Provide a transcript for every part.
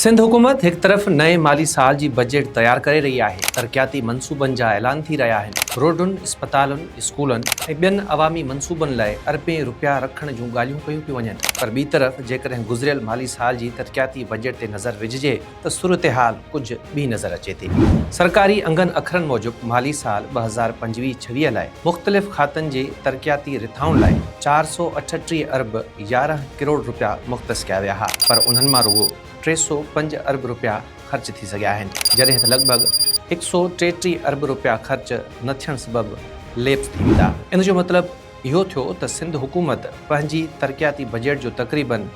سنڌ حڪومت هڪ طرف نئين مالي سال جي بجيٽ تيار ڪري رهي آهي، ترقياتي منصوبن جا اعلان ٿي رهيا آهن، روڊن، اسپتالن، اسڪولن ۽ ٻين عوامي منصوبن لاء اربين رپيا رکڻ جون ڳالهيون ڪيون پيون وڃن پر ٻي طرف جيڪڏهن گذريل مالي سال جي ترقياتي بجيٽ تي نظر وجهجي ته صورتحال ڪجهه ٻي نظر اچي ٿي. سرڪاري انگن اکرن موجب مالي سال 2025 26 لاء مختلف کاتن جي ترقياتي رٿائن لاء 438 ارب 11 ڪروڙ رپيا مختص ڪيا ويا ها پر انهن مان رڳو 305 ارب رپيا خرچ ٿي سگهيا آهن جڏهن ته لڳ ڀڳ 133 ارب رپيا خرچ نه ٿيڻ سبب ليپس ٿي ويندا. ان جو مطلب اهو ٿيو ته سنڌ حڪومت پنهنجي ترقياتي بجيٽ جو تقريبن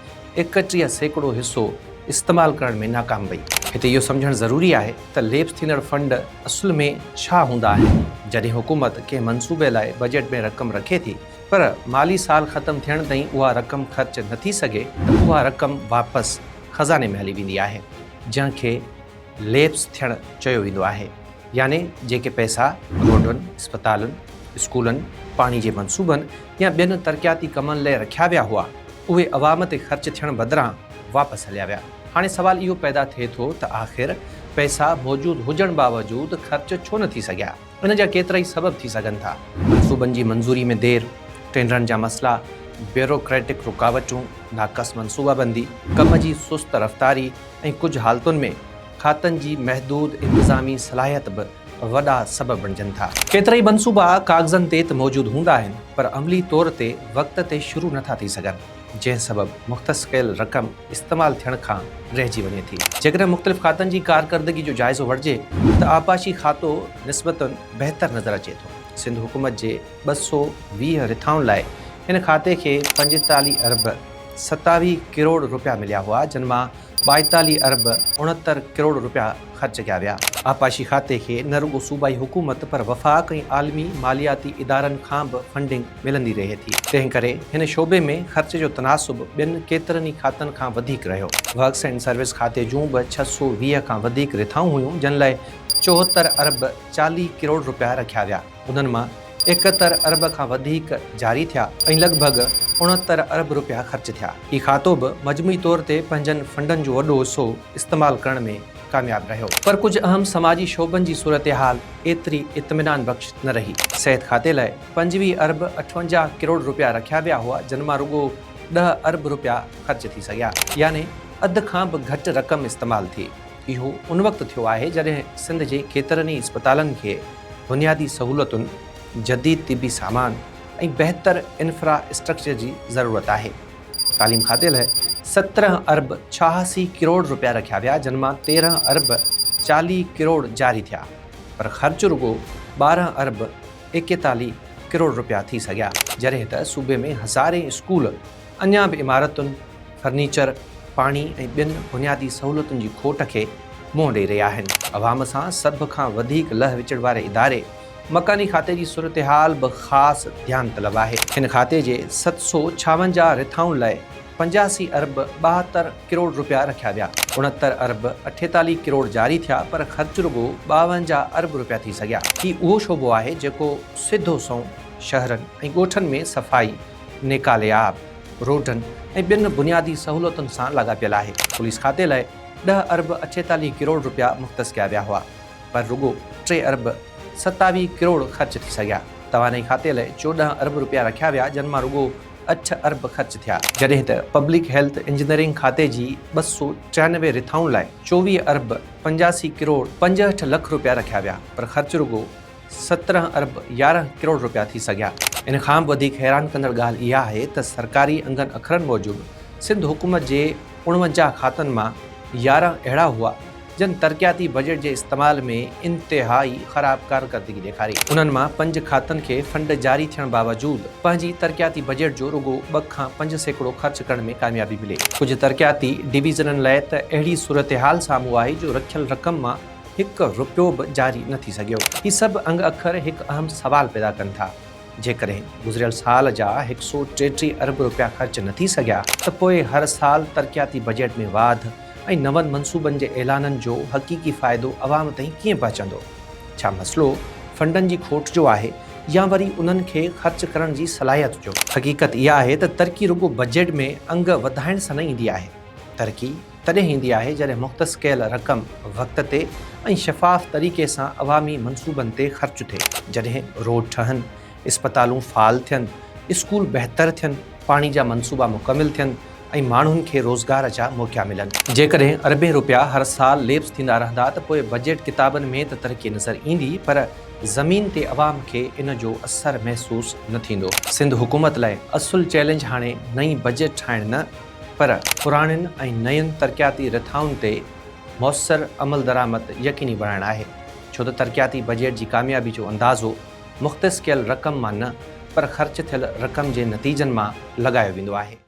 31% حصو استعمال ڪرڻ ۾ ناڪام وئي. هتي اهو سمجهڻ ضروري آهي ته ليپس ٿيندڙ فنڊ اصل ۾ ڇا هوندا آهن؟ جڏهن حڪومت ڪنهن منصوبي لاء بجيٽ ۾ رقم رکي ٿي پر مالي سال ختم ٿيڻ تائين اها رقم خرچ نه ٿي سگهي ته اها رقم واپس خزاني ۾ هلي ويندي آهي، جنهن کي ليپس ٿيڻ چيو ويندو آهي. يعني جيڪي پئسا روڊن، اسپتالن، اسڪولن، پاڻي جي منصوبن يا ٻين ترقياتي ڪمن لئه رکيا ويا هئا، اهي عوام تي خرچ ٿيڻ بدران واپس هليا ويا. هاڻي سوال اهو پيدا ٿئي ٿو ته آخر پئسا موجود هجڻ باوجود خرچ ڇو نه ٿي سگهيا؟ ان جا ڪيترائي سبب ٿي سگهن ٿا. منصوبن جي منظوري ۾ دير، ٽينڊرن جا مسئلا، بيوروڪريٽڪ رڪاوٽون، ناقص منصوبابندي، ڪم جي سست رفتاري ۽ ڪجهه حالتن ۾ کاتن جي محدود انتظامي صلاحيت به وڏا سبب بڻجن ٿا. ڪيترائي منصوبا ڪاغذن تي ته موجود هوندا آهن پر عملي طور تي وقت تي شروع نٿا ٿي سگهن. جنهن سبب مختص ڪيل رقم استعمال ٿيڻ کان رهجي وڃي ٿي. جيڪڏهن مختلف کاتن جي ڪارڪردگي جو جائزو وٺجي ته آبپاشي کاتو نسبتاً بهتر نظر اچي ٿو. سنڌ حڪومت جي 220 رٿائن لاء هن کاتي کي 45 ارب 27 ڪروڙ رپيا مليا هئا، جن مان 42 ارب 69 ڪروڙ رپيا خرچ ڪيا ويا. آبپاشي کاتي کي نه رڳو صوبائي حڪومت پر وفاق ۽ عالمي مالياتي ادارن کان به فنڊنگ ملندي رهي ٿي، تنهن ڪري هن شعبي ۾ خرچ جو تناسب ٻين ڪيترن ئي کاتن کان وڌيڪ رهيو. ورڪس اينڊ سروس کاتي جون به 620 کان وڌيڪ رٿائون هيون، جن لاء 74 ارب 40 ڪروڙ رپيا رکيا ويا، انهن مان 71 ارب کان وڌيڪ جاري ٿيا ۽ لڳ ڀڳ 69 ارب رپيا خرچ ٿيا. هي کاتو به مجموعي طور تي پنهنجن فنڊن جو وڏو حصو استعمال ڪرڻ ۾ ڪامياب رهيو. پر ڪجهه اهم سماجي شعبن جي صورتحال ايتري اطمينان بخش نه رهي. صحت کاتي لاء 25 ارب 58 ڪروڙ رپيا رکيا ويا هئا، جن مان رڳو ڏهه ارب رپيا خرچ ٿي سگهيا، يعني اڌ کان به گهٽ رقم استعمال ٿي. اهو ان وقت ٿيو آهي جڏهن سنڌ جي ڪيترن ئي اسپتالن کي بنيادي سهولتن، جديد طبي سامان ۽ بهتر انفرا اسٽرڪچر جي ضرورت آهي. تعليم کاتي لاء 17 ارب 86 ڪروڙ رپيا رکيا ويا، جن مان 13 ارب 40 ڪروڙ جاري ٿيا، پر خرچ رڳو 12 ارب 41 ڪروڙ رپيا ٿي سگهيا، جڏهن ته صوبي ۾ هزارين اسڪول اڃا به عمارتن، فرنيچر، پاڻي ۽ ٻين بنيادي سهولتن جي کوٽ کي منهن ڏئي رهيا آهن. عوام سان سڀ کان وڌيڪ لهه وچڙ واري اداري مڪاني کاتي جي صورتحال به خاص ڌيان طلب آهي. هن کاتي جي 756 رٿائن لاء 85 ارب 72 ڪروڙ رپيا رکيا ويا، 69 ارب 48 ڪروڙ جاري ٿيا پر خرچ رڳو 52 ارب رپيا ٿي سگهيا. هي اهو شعبو آهي جيڪو سڌو سنئون شهرن ۽ ڳوٺن ۾ صفائي، نيڪالي آب، روڊن ۽ ٻين بنيادي سهولتن سان لاڳاپيل آهي. پوليس کاتي لاء ڏهه ارب 48 ڪروڙ رپيا مختص ڪيا ويا هئا پر رڳو ٽي ارب 27 ڪروڙ خرچ ٿي سگهيا. توانائي کاتي لاء 14 ارب رپيا رکيا ويا جن مان رڳو اٺ ارب خرچ ٿيا. جڏهن ته پبلڪ هيلٿ انجنيئرنگ کاتي جي 293 رٿائن لاء 24 ارب 85 ڪروڙ 65 لک رپيا رکيا ويا پر خرچ رڳو 17 ارب 11 ڪروڙ رپيا ٿي سگهيا. ان کان به وڌيڪ حيران ڪندڙ ڳالهه اها آهي ته سرڪاري انگن اکرن موجب سنڌ حڪومت جي 49 کاتن مان 11 اهڙا هئا جن ترقياتي بجيٽ جي استعمال ۾ انتهائي خراب ڪارڪردگي ڏيکاري. انهن مان پنج کاتن کي فنڊ جاري ٿيڻ باوجود پنهنجي ترقياتي بجيٽ جو رڳو 2 کان 5% خرچ ڪرڻ ۾ ڪاميابي ملي. ڪجهه ترقياتي ڊويزنن لاء ته اهڙي صورتحال سامهون آئي جو رکيل رقم مان هڪ رپيو به جاري نه ٿي سگهيو. هي سڀ انگ اکر هڪ اهم سوال پيدا ڪن ٿا. جيڪڏهن گذريل سال جا هڪ سو 33 ارب رپيا خرچ نه ٿي سگهيا ته پوء هر سال ترقياتي بجيٽ ۾ واڌ ۽ نون منصوبن جي اعلانن جو حقيقي فائدو عوام تائين ڪيئن پهچندو؟ ڇا مسئلو فنڊن جي کوٽ جو آهي يا وري انهن کي خرچ ڪرڻ جي صلاحيت جو؟ حقيقت اها آهي ته ترقي رڳو بجيٽ ۾ انگ وڌائڻ سان نه ايندي آهي. ترقي. تڏهن ايندي آهي جڏهن مختص ڪيل رقم وقت تي ۽ شفاف طريقي سان عوامي منصوبن تي خرچ ٿئي. جڏهن روڊ ٺهن، اسپتالون فعال ٿين، اسڪول بهتر ٿين، پاڻي جا منصوبا مڪمل ٿين ۽ ماڻهن کي روزگار جا موقعا ملن. جيڪڏهن اربين رپيا هر سال ليپس ٿيندا رهندا ته پوء بجيٽ ڪتابن ۾ ته ترقي نظر ايندي پر زمين تي عوام کي ان جو اثر محسوس نه ٿيندو. سنڌ حڪومت لاء اصل چئلينج هاڻي نئين بجيٽ ٺاهڻ نه پر پراڻين ۽ نين ترقياتي رٿائن تي موثر عملدرآمد يقيني بڻائڻ آهي، ڇو ته ترقياتي بجيٽ جي ڪاميابي جو اندازو مختص ڪيل رقم مان نه پر خرچ ٿيل رقم جي نتيجن مان لڳايو ويندو آهي.